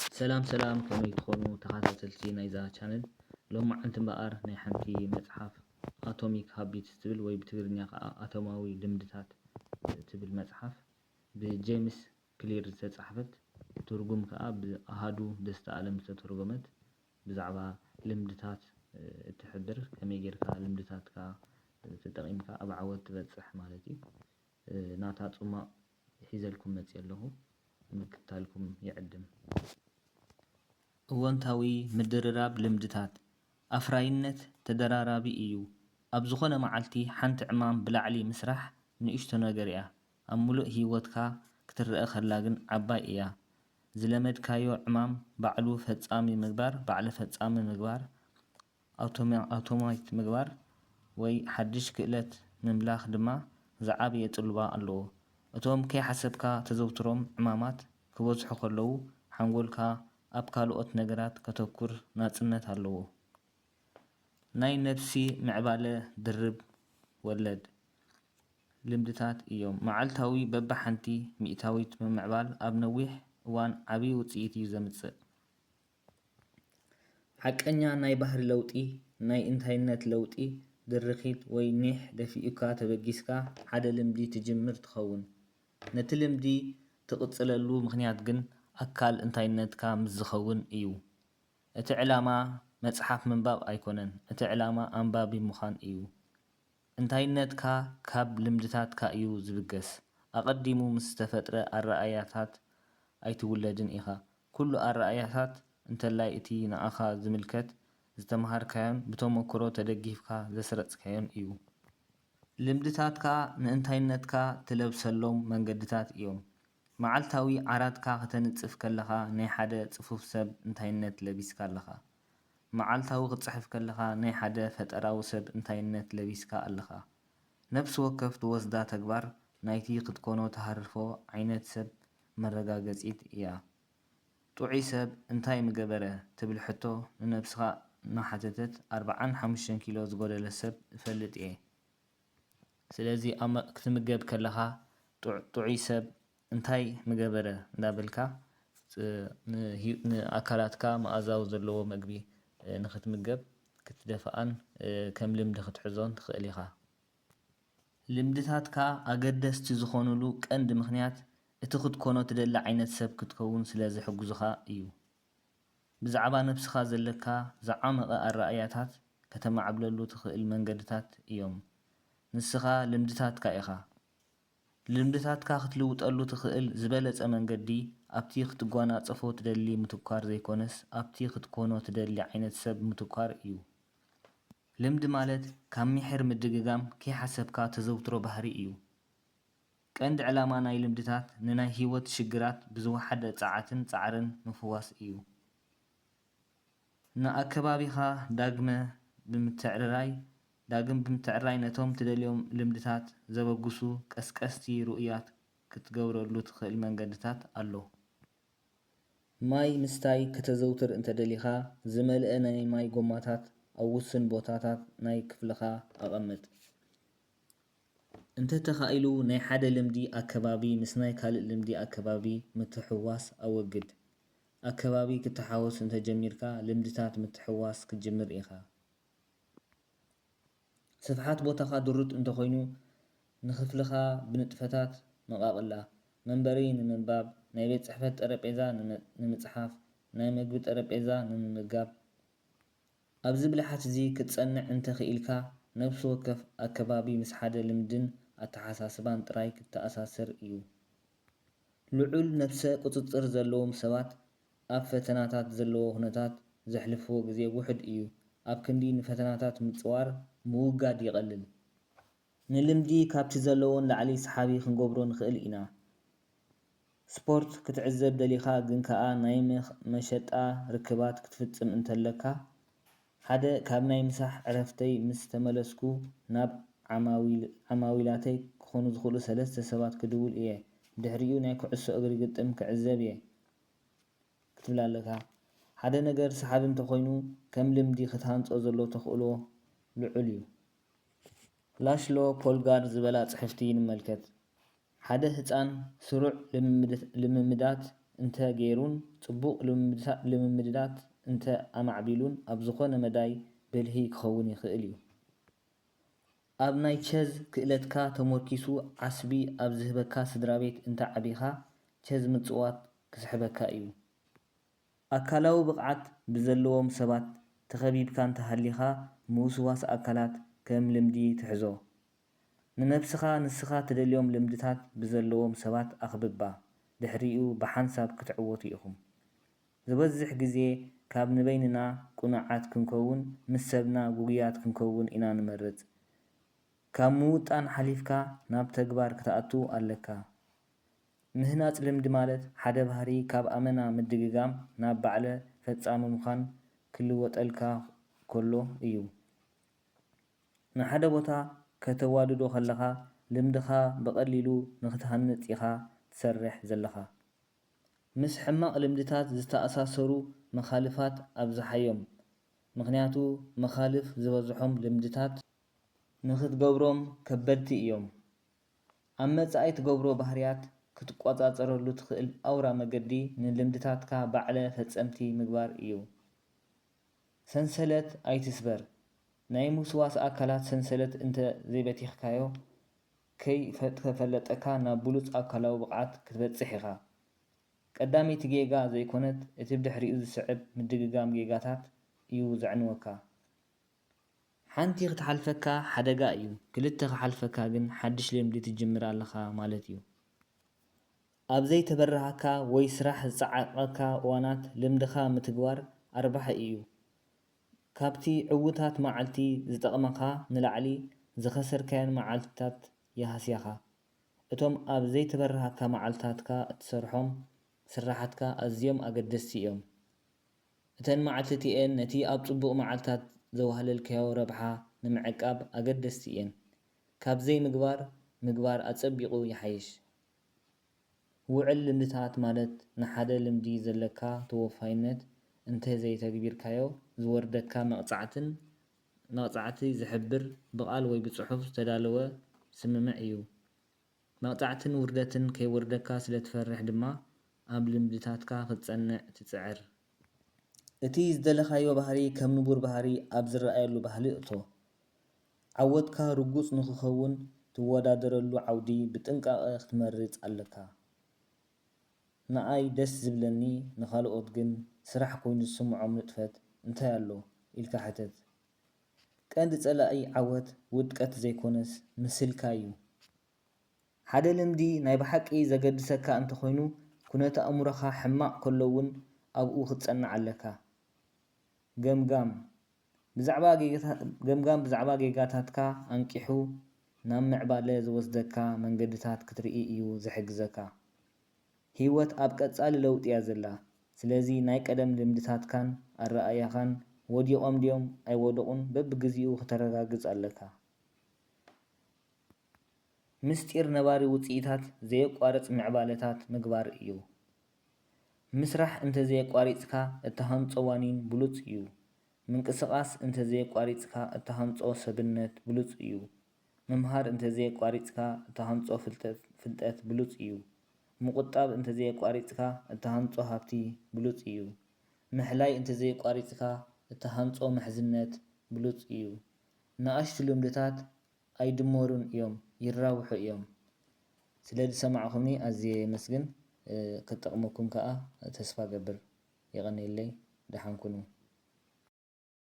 ሰላም ሰላም፣ ከመይ ትኾኑ ተኸታተልቲ ናይዛ ቻነል? ሎማዓንቲ እምበኣር ናይ ሓንቲ መጽሓፍ ኣቶሚክ ሃቢትስ ትብል ወይ ብትግርኛ ከዓ ኣቶማዊ ልምድታት ትብል መጽሓፍ ብጄምስ ክሊር ዝተጻሕፈት፣ ትርጉም ከዓ ብኣሃዱ ደስታ ኣለም ዝተተርጎመት፣ ብዛዕባ ልምድታት እትሕብር፣ ከመይ ጌርካ ልምድታትካ ተጠቒምካ ኣብ ዓወት ትበጽሕ ማለት እዩ። ናታ ጽማቕ ሒዘልኩም መጽየ ኣለኹ። ምክታልኩም ይዕድም። እወንታዊ ምድርራብ ልምድታት። ኣፍራይነት ተደራራቢ እዩ። ኣብ ዝኾነ መዓልቲ ሓንቲ ዕማም ብላዕሊ ምስራሕ ንእሽቶ ነገር እያ። ኣብ ምሉእ ህይወትካ ክትረኣ ከላ ግን ዓባይ እያ። ዝለመድካዮ ዕማም ባዕሉ ፈጻሚ ምግባር፣ ባዕለ ፈጻሚ ምግባር፣ ኣውቶማ- ኣውቶማይት ምግባር ወይ ሓድሽ ክእለት ምምላኽ ድማ ዝዓበየ ጽልዋ ኣለዎ። እቶም ከይሓሰብካ ተዘውትሮም ዕማማት ክበዝሑ ከለዉ፣ ሓንጎልካ ኣብ ካልኦት ነገራት ከተኩር ናጽነት ኣለዎ። ናይ ነብሲ ምዕባለ ድርብ ወለድ ልምድታት እዮም። መዓልታዊ በብሓንቲ ሚእታዊት ምምዕባል ኣብ ነዊሕ እዋን ዓቢ ውጽኢት እዩ ዘምጽእ። ሓቀኛ ናይ ባህሪ ለውጢ፣ ናይ እንታይነት ለውጢ፣ ድርኺት ወይ ኒሕ ደፊኡካ ተበጊስካ ሓደ ልምዲ ትጅምር ትኸውን። ነቲ ልምዲ ትቕጽለሉ ምኽንያት ግን ኣካል እንታይነትካ ምስ ዝኸውን እዩ። እቲ ዕላማ መጽሓፍ ምንባብ ኣይኮነን፣ እቲ ዕላማ ኣንባቢ ምዃን እዩ። እንታይነትካ ካብ ልምድታትካ እዩ ዝብገስ። ኣቐዲሙ ምስ ዝተፈጥረ ኣረኣእያታት ኣይትውለድን ኢኻ። ኩሉ ኣረኣእያታት፣ እንተላይ እቲ ንኣኻ ዝምልከት፣ ዝተመሃርካዮን ብተመክሮ ተደጊፍካ ዘስረጽካዮን እዩ። ልምድታትካ ንእንታይነትካ ትለብሰሎም መንገድታት እዮም። መዓልታዊ ዓራትካ ከተንጽፍ ከለኻ ናይ ሓደ ጽፉፍ ሰብ እንታይነት ለቢስካ ኣለኻ። መዓልታዊ ክትጽሕፍ ከለኻ ናይ ሓደ ፈጠራዊ ሰብ እንታይነት ለቢስካ ኣለኻ። ነፍሲ ወከፍ ትወስዳ ተግባር ናይቲ ክትኮኖ ትሃርፎ ዓይነት ሰብ መረጋገጺት እያ። ጥዑይ ሰብ እንታይ ምገበረ? ትብል ሕቶ ንነብስኻ እናሓተተት ኣርብዓን ሓሙሽተን ኪሎ ዝጎደለ ሰብ እፈልጥ እየ። ስለዚ ኣብ መ- ክትምገብ ከለኻ ጥዑ- ጥዑይ ሰብ እንታይ ምገበረ እንዳበልካ ፅ- ንህዩ- ንኣካላትካ መኣዛዊ ዘለዎ መግቢ እ፣ ንኽትምገብ ክትደፍኣን እ፣ ከም ልምዲ ክትሕዞን ትኽእል ኢኻ። ልምድታትካ ኣገደስቲ ዝኾኑሉ ቀንዲ ምኽንያት እቲ ክትኮኖ ትደሊ ዓይነት ሰብ ክትከውን ስለ ዝሕግዙኻ እዩ። ብዛዕባ ነብስኻ ዘለካ ዝዓመቐ ኣረኣእያታት ከተማዕብለሉ ትኽእል መንገድታት እዮም። ንስኻ ልምድታትካ ኢኻ። ልምድታትካ ክትልውጠሉ ትኽእል ዝበለጸ መንገዲ ኣብቲ ክትጓናጸፎ ትደሊ ምትኳር ዘይኮነስ ኣብቲ ክትኮኖ ትደሊ ዓይነት ሰብ ምትኳር እዩ። ልምዲ ማለት ካብ ሚሒር ምድግጋም ከይሓሰብካ ተዘውትሮ ባህሪ እዩ። ቀንዲ ዕላማ ናይ ልምድታት ንናይ ህይወት ሽግራት ብዝወሓደ ጸዓትን ጻዕርን ምፍዋስ እዩ። ንኣከባቢኻ ዳግመ ብምትዕርራይ ዳግም ብምትዕርራይ ነቶም ትደልዮም ልምድታት ዘበግሱ ቀስቀስቲ ርኡያት ክትገብረሉ ትኽእል መንገድታት ኣሎ። ማይ ምስታይ ከተዘውትር እንተደሊኻ፣ ዝመልአ ናይ ማይ ጎማታት ኣብ ውሱን ቦታታት ናይ ክፍልኻ ኣቐምጥ። እንተተኻኢሉ ናይ ሓደ ልምዲ ኣከባቢ ምስ ናይ ካልእ ልምዲ ኣከባቢ ምትሕውዋስ ኣወግድ። ኣከባቢ ክትሓወስ እንተጀሚርካ ልምድታት ምትሕውዋስ ክትጅምር ኢኻ። ስፍሓት ቦታኻ ድሩት እንተኾይኑ ንኽፍልኻ ብንጥፈታት መቓቕላ። መንበሪ ንምንባብ፣ ናይ ቤት ጽሕፈት ጠረጴዛ ንምጽሓፍ፣ ናይ መግቢ ጠረጴዛ ንምምጋብ። ኣብዚ ብልሓት እዚ ክትጸንዕ እንተ ኽኢልካ፣ ነፍሲ ወከፍ ኣከባቢ ምስ ሓደ ልምድን ኣተሓሳስባን ጥራይ ክተኣሳሰር እዩ። ልዑል ነብሰ ቁጽጽር ዘለዎም ሰባት ኣብ ፈተናታት ዘለዎ ኩነታት ዘሕልፍዎ ግዜ ውሑድ እዩ። ኣብ ክንዲ ንፈተናታት ምጽዋር፣ ምውጋድ ይቐልል። ንልምዲ ካብቲ ዘለዎ ንላዕሊ ሰሓቢ ክንገብሮ ንኽእል ኢና። ስፖርት ክትዕዘብ ደሊኻ ግን ከኣ ናይ መኽ- መሸጣ ርክባት ክትፍጽም እንተለካ፣ ሓደ ካብ ናይ ምሳሕ ዕረፍተይ ምስ ተመለስኩ ናብ ዓማዊል- ዓማዊላተይ ክኾኑ ዝኽእሉ ሰለስተ ሰባት ክድውል እየ። ድሕሪኡ ናይ ኩዕሶ እግሪ ግጥም ክዕዘብ እየ ክትብል ኣለካ። ሓደ ነገር ሰሓቢ እንተኾይኑ ከም ልምዲ ክትሃንጾ ዘሎ ተኽእሎ ልዑል እዩ። ላሽሎ ፖልጋር ዝበላ ጽሕፍቲ ንመልከት። ሓደ ህጻን ስሩዕ ልምምድ- ልምምዳት እንተ ገይሩን ጽቡቕ ልምምድታ- ልምምድታት እንተ ኣማዕቢሉን ኣብ ዝኾነ መዳይ ብልሂ ክኸውን ይኽእል እዩ። ኣብ ናይ ቸዝ ክእለትካ ተሞርኪሱ ዓስቢ ኣብ ዝህበካ ስድራቤት እንተ ዓቢኻ ቸዝ ምጽዋት ክስሕበካ እዩ። ኣካላዊ ብቕዓት ብዘለዎም ሰባት ተኸቢብካ እንተሃሊኻ ምውስዋስ ኣካላት ከም ልምዲ ትሕዞ። ንነብስኻ ንስኻ ትደልዮም ልምድታት ብዘለዎም ሰባት ኣኽብባ፣ ድሕሪኡ ብሓንሳብ ክትዕወቱ ኢኹም። ዝበዝሕ ግዜ ካብ ንበይንና ቅኑዓት ክንከውን ምስ ሰብና ግጉያት ክንከውን ኢና ንመርጽ። ካብ ምውጣን ሓሊፍካ ናብ ተግባር ክትኣቱ ኣለካ። ምህናጽ ልምዲ ማለት ሓደ ባህሪ ካብ ኣመና ምድግጋም ናብ ባዕለ ፈጻሚ ምዃን ክልወጠልካ ከሎ እዩ። ንሓደ ቦታ ከተዋድዶ ከለኻ ልምድኻ ብቐሊሉ ንኽትሃንጽ ኢኻ ትሰርሕ ዘለኻ። ምስ ሕማቕ ልምድታት ዝተኣሳሰሩ መኻልፋት ኣብዝሓዮም፣ ምኽንያቱ መኻልፍ ዝበዝሖም ልምድታት ንኽትገብሮም ከበድቲ እዮም። ኣብ መጻኢ ትገብሮ ባህርያት ክትቆጻጸረሉ ትኽእል ኣውራ መገዲ ንልምድታትካ ባዕለ ፈጸምቲ ምግባር እዩ። ሰንሰለት ኣይትስበር። ናይ ምውስዋስ ኣካላት ሰንሰለት እንተ ዘይበቲኽካዮ ከይተፈለጠካ ናብ ብሉጽ ኣካላዊ ብቕዓት ክትበጽሕ ኢኻ። ቀዳመይቲ ጌጋ ዘይኮነት እቲ ብድሕሪኡ ዝስዕብ ምድግጋም ጌጋታት እዩ ዘዕንወካ። ሓንቲ ክትሓልፈካ ሓደጋ እዩ፣ ክልተ ክሓልፈካ ግን ሓድሽ ልምዲ ትጅምር ኣለኻ ማለት እዩ። ኣብ ዘይተበረሃካ ወይ ስራሕ ዝጸዓቐካ እዋናት ልምድኻ ምትግባር ኣርባሒ እዩ። ካብቲ ዕዉታት መዓልቲ ዝጠቕመኻ ንላዕሊ ዝኸሰርካየን መዓልትታት ይሃስያኻ። እቶም ኣብ ዘይተበረሃካ መዓልትታትካ እትሰርሖም ስራሓትካ ኣዝዮም ኣገደስቲ እዮም። እተን መዓልትቲ እየን ነቲ ኣብ ጽቡቕ መዓልታት ዘዋህለልካዮ ረብሓ ንምዕቃብ ኣገደስቲ እየን። ካብ ዘይምግባር ምግባር ኣጸቢቑ ይሓይሽ። ውዕል ልምድታት ማለት ንሓደ ልምዲ ዘለካ ተወፋይነት እንተ ዘይተግቢርካዮ ዝወርደካ መቕጻዕትን መቕጻዕቲ ዝሕብር ብቓል ወይ ብጽሑፍ ዝተዳለወ ስምምዕ እዩ። መቕጻዕትን ውርደትን ከይወርደካ ስለ ትፈርሕ ድማ ኣብ ልምድታትካ ክትጸንዕ ትጽዕር። እቲ ዝደለኻዮ ባህሪ ከም ንቡር ባህሪ ኣብ ዝረኣየሉ ባህሊ እቶ። ዓወትካ ርጉጽ ንኽኸውን ትወዳደረሉ ዓውዲ ብጥንቃቐ ክትመርጽ ኣለካ። ንኣይ ደስ ዝብለኒ ንኻልኦት ግን ስራሕ ኮይኑ ዝስምዖም ንጥፈት እንታይ ኣሎ ኢልካ ሕተት። ቀንዲ ጸላኢ ዓወት ውድቀት ዘይኮነስ ምስልካ እዩ። ሓደ ልምዲ ናይ ብሓቂ ዘገድሰካ እንተኾይኑ ኩነተ ኣእምሮኻ ሕማቕ ከሎ እውን ኣብኡ ክትጸንዕ ኣለካ። ገምጋም ብዛዕባ ጌጋታ- ገምጋም ብዛዕባ ጌጋታትካ ኣንቂሑ ናብ ምዕባለ ዝወስደካ መንገድታት ክትርኢ እዩ ዝሕግዘካ። ህይወት ኣብ ቀጻሊ ለውጢ እያ ዘላ፣ ስለዚ ናይ ቀደም ልምድታትካን ኣረኣእያኻን ወዲቖም ድዮም ኣይወደቑን በብግዜኡ ክተረጋግጽ ኣለካ። ምስጢር ነባሪ ውጽኢታት ዘየቋርጽ ምዕባለታት ምግባር እዩ። ምስራሕ እንተዘየቋሪጽካ እትሃንጾ ዋኒን ብሉጽ እዩ። ምንቅስቓስ እንተዘየቋሪጽካ እትሃንጾ ሰብነት ብሉጽ እዩ። ምምሃር እንተዘየቋሪጽካ እትሃንጾ ፍልጠት ብሉጽ እዩ። ምቑጣብ እንተዘየቋሪጽካ እትሃንጾ ሃብቲ ብሉጽ እዩ። ምሕላይ እንተዘየቋሪጽካ እትሃንጾ ምሕዝነት ብሉጽ እዩ። ንኣሽቱ ልምድታት ኣይድመሩን እዮም፣ ይራብሑ እዮም። ስለ ዝሰማዕኹምኒ ኣዝየ የመስግን። ክጠቕመኩም ከኣ ተስፋ ገብር። የቐንየለይ። ደሓን ኩኑ።